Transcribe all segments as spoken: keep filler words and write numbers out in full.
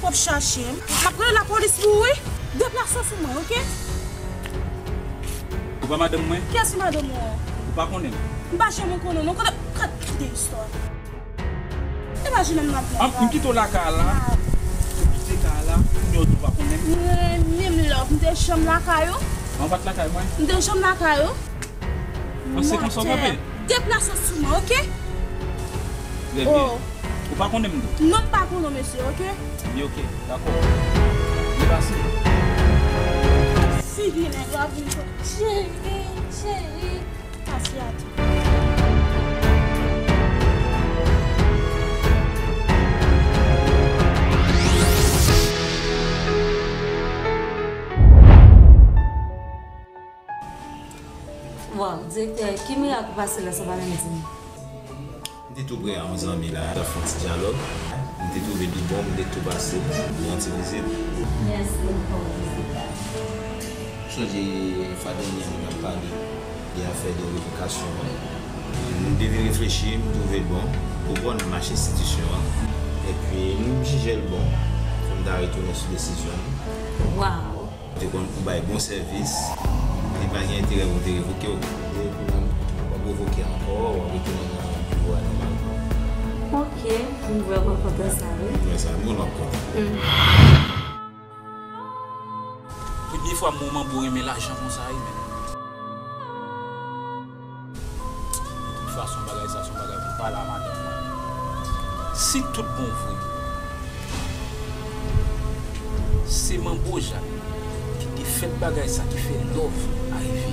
Ap chache m. M ap rele lapolis pou ou, wi. Deplase w sou mwen, oke? Ou pa madanm mwen? Kiyès ki madanm ou an? Ou pa konnen m? M pa janm konnen w non. Kote, kote, kite istwa. E pa jounen m nan. An, m kite w lakay la. Ah. Ou kite kay la, kounye a w di w pa konnen m. Mwen menm love, m te janm lakay ou. An, w pa t lakay mwen? M te janm lakay ou. An, se konsa w kanpe? Deplase w sou mwen, oke? Trè byen. Oh. Ou pa konnen m tou? Non, m pa konnen w, mesye, oke? Byen, oke. Dakò. Deplase. Figi nèg la vin kote. Cheri, cheri. Pase a tou. Waw, direktè, ki mirak ou pase la sa pa menm di m? M te tou prè a yon zanmi la, t ap fè yon ti dyalòg. M te twouve li bon, m te tou pase pou yon ti vizit. Mèsi pou vizit la. M sonje fwa dènye a nou t ap pale de afè de revokasyon an. M te vin reflechi, m twouve l bon, pou bò n ap mache enstitisyon an. Epi, m jije l bon, fò m ta retounen sou desizyon m. Waw! Te konn ou bay bon sèvis, li pa gen enterè pou te revoke w. Depi w ap revoke ankò, w ap retounen nan biwo a nòmalman. Ok, m vrèman kontan sa, wi. M wè sa, m konn w ap kontan. Mm. Premye fwa m wè yon manbo renmen lajan konsa, wi, men. De tout fason, bagay sa se yon bagay pou m pale a madanm mwen. Si tout bon vre, se manbo Jacques ki te fè bagay sa, ki fè love a Eve,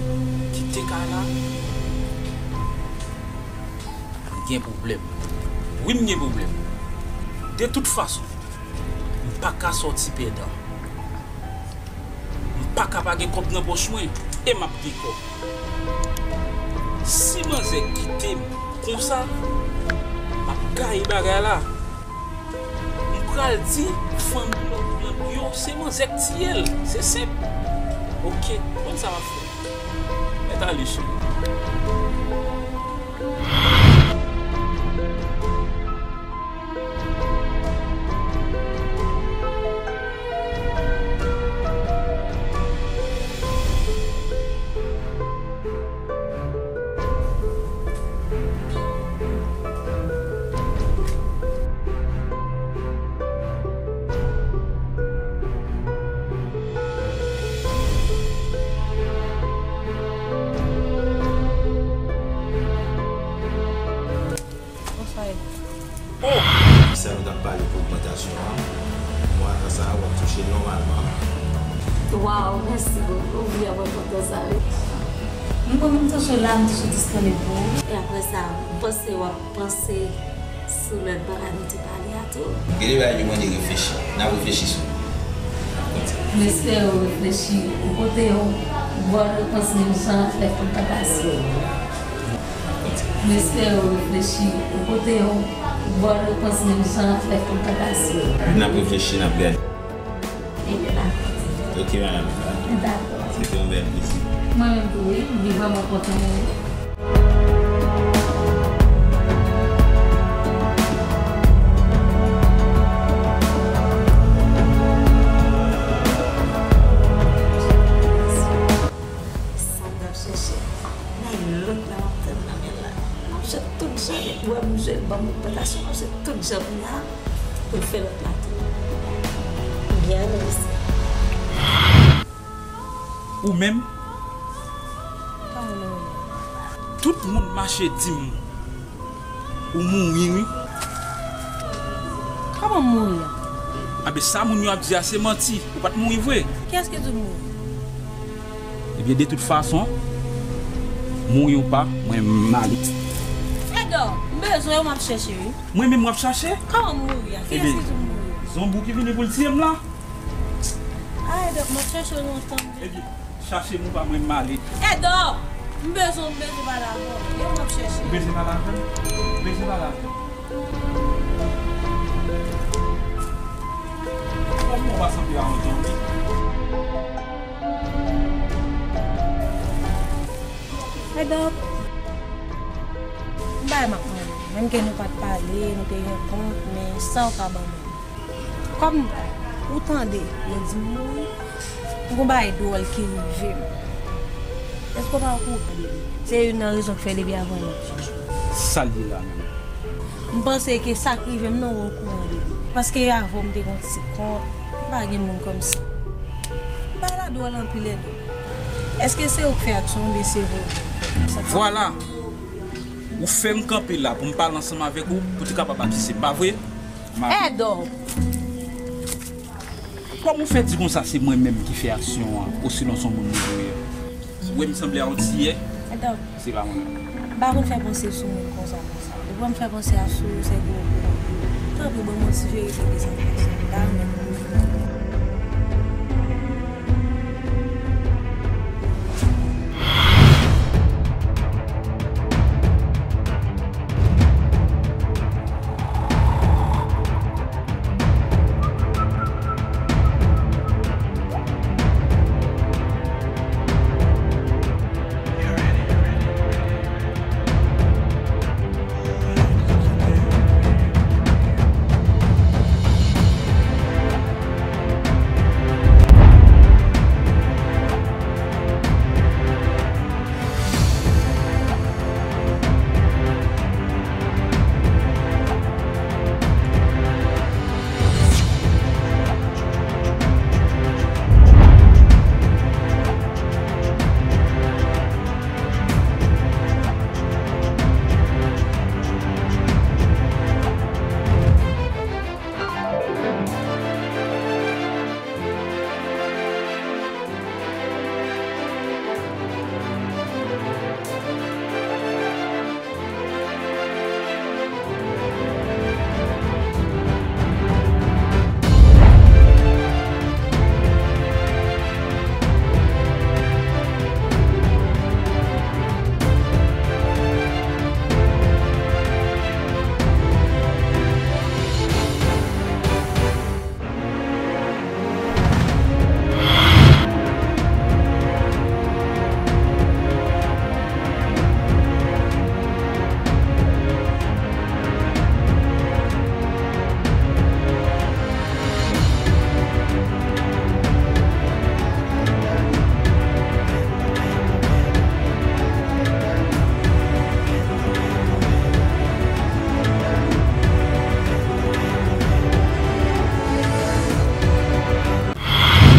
kite kay la, m gen pwoblèm. Wi, m gen pwoblèm. De tout fason, m pa ka sòti pèdan. M pa ka pa gen kòb nan pòch mwen e m ap gen kòb. Si manzè kite m konsa, m ap gaye bagay la. M pral di fanmi lòt nèg yo se manzè k tiye l. Se senp. Ok, konn sa m ap fè. Mèt ale, cheri. Bonswa, Eve. Oh! Sa nou t ap pale pou ogmantasyon an, mwa sa a, w ap touche nòmalman. Waw, mèsi bokou. Wi, mwen kontan sa, wi. M konn m toujou la, m toujou disponib pou ou. E apre sa, m panse w ap panse sou lòt bagay nou te pale a tou. Gen de bagay yo mande reflechi. N ap reflechi sou li. N ap kontinye. M espere w reflechi. Ou pote yon bòn repons menm jan avèk pou l ta pase. M espere w reflechi. Ou pote yon bòn repons menm jan avèk pou l ta pase. N ap reflechi, n ap gade. Ebyen, dakò. Ok, madanm. Dakò. Se te yon bèl plezi. Mwen menm tou, wi. M te vrèman kontan, wi. Sa m t ap chèche. Nan lòt la, m ap tann nan men l la. M ap jwe tout jan, nèg bwè m jwe l ban m ogmantasyon, m ap jwe tout jan pou l la, pou l fè lòt la tou. Byen, mèsi. Ou menm? Kòman nou menm? Tout moun mache di m ou mouri, wi. Kòman m mouri a? Anben, sa moun yo ap di a se manti. Ou pa t mouri vre. Kiyès ki di w m mouri? Ebyen, de tout fason, mouri ou pa, mwen m ale. Edò, m bezwen w, m ap chèche, wi. Mwen menm w ap chache? Kòman m mouri a? Kiyès ki di w m mouri? Ebyen, zonbi ki vini pou l tiye m la. A, Edò, m ap chèche w lontan. Ebyen, chache m ou pa, mwen m ale. Edò, m bezwen, m bezwen pale avè w. Yo, m ap chèche. Ou bezwen pale avè m? Ou bezwen pale avè m? Kòman w pa sanble a yon zonbi? Edò, m bay m ap mande. Menm ke nou pa t pale, nou te gen kont, men sa w ka ban mwen. Kòb m pran. Ou tande, yo di m mouri. M gon bagay dwòl ki rive m. Èske w pa okouran de li? Se youn nan rezon k fè depi avan n ap chèche w. Sa l ye la menm? M panse ke sa k rive m nan, w okouran de li. Paske avan w m te gon ti kont, m pa gen moun kòmsi. Bagay la dwòl anpil, Èdòk. Èske se ou k fè aksyon oubyen se vòlè? Vwala! Ou fè m kanpe la pou m pale ansanm avèk ou, pou te kapab akize m, pa vre? M a- Èdòk! Kòman w fè di konsa se mwen menm ki fè aksyon an, osilon se yon moun mwen voye? Ou wè m sanble a yon tiyè? Èdòk. Se pa mwen menm. M pa konn fè panse sou moun konsa, konsa. Depi w wè m fè panse a sou ou, se ke w okouran. Tanpri, ban m yon ti verite de sa k pase. M ta renmen konn.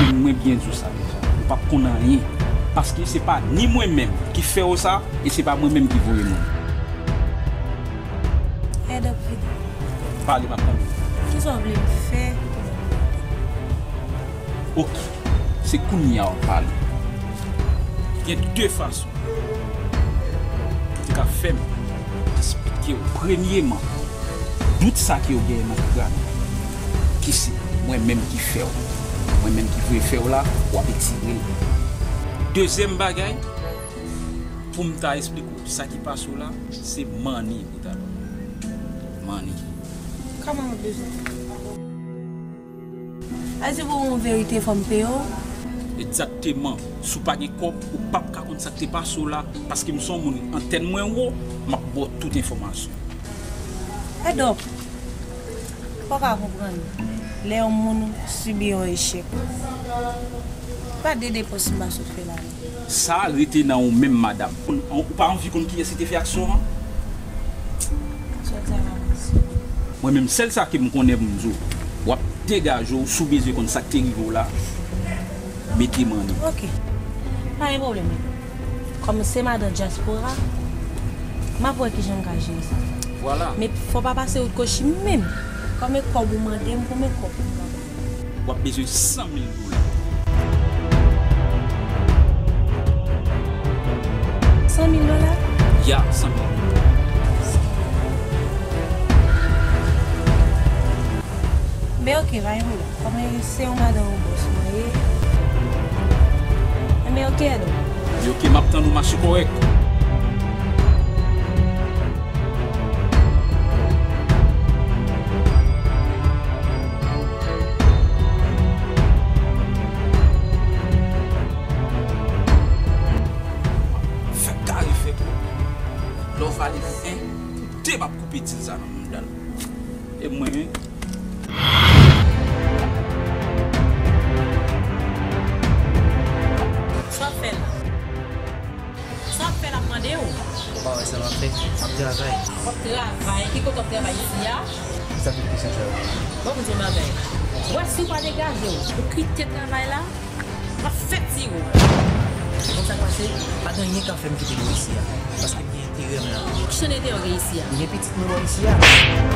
Mwen, mwen byen di w sa deja. Ou p ap konn anyen. Paske se pa ni mwen menm ki fè w sa, e se pa mwen menm ki voye moun. Èdòk Fede. Pale, m ap tande. Kisa w vle m fè? Oke. Se kounye a w ap pale. Gen de fason. Pou te ka fè m esplike w. Premyeman, dout sa ke w genyen nan kran ou, ki se mwen menm ki fè w, mwen menm ki voye fè w la, w ap etire l. Dezyèm bagay, pou m ta esplike w sa ki pase w la, se money pou ta ban m. Money. Kòman w bezwen? A di pou yon verite fò m peye w? Egzakteman. Si w pa gen kòb, ou p ap ka konn sa k te pase w la, paske m se yon moun antèn mwen wo, m ap ba w tout enfòmasyon. Èdòk, ou pa ka konprann lè yon moun sibi yon echèk. Pa de depans m pa sot fè la non. Sa rete nan ou menm, madanm. Ou, ou pa anvi konn kiyès ki te fè aksyon an? Sòt sa la, mesye. Mwen menm, sèl sa ke m konnen pou m di w, w ap degaje w, si w bezwen konn sa k te rive w la, mete m annik. Oke. Pa gen pwoblèm, Edo. Kòm se madan dyaspora, m ap wè kijan m ka jere sa. Vwala. Men fò w pa pase wout Kochi menm. Kòm e kòb ou mande m, pou men kòb pou m ka ba w. W ap bezwen san mil dola. San mil dola? Ya, san mil dola. Men oke, pa gen pwoblèm. Kòm se yon madan yon bòs mwen ye. Enben oke, Edo. Oke, m ap tann ou, mache kòrèk. Fèk kare fèt. Lè w vale zen, de m ap koupe dil sa nan mouda l. E mwen menm. Sa w ap fè la? Sa w ap fè la, m mande w? Ou pa wè sa m ap fè? M ap travay. W ap travay? Ki kote w ap travay isi a? Sa tout kesyon sa yo? Bon, m di w bagay. W wè, si w pa degaje w, ou kite travay la, m ap fè tire w. Bon, sa k pase? Pa gen anyen k ap fè m kite bò isi a. Paske m gen enterè m la. Ki jan enterè w gen isi a? M gen pitit mwen bò isi a.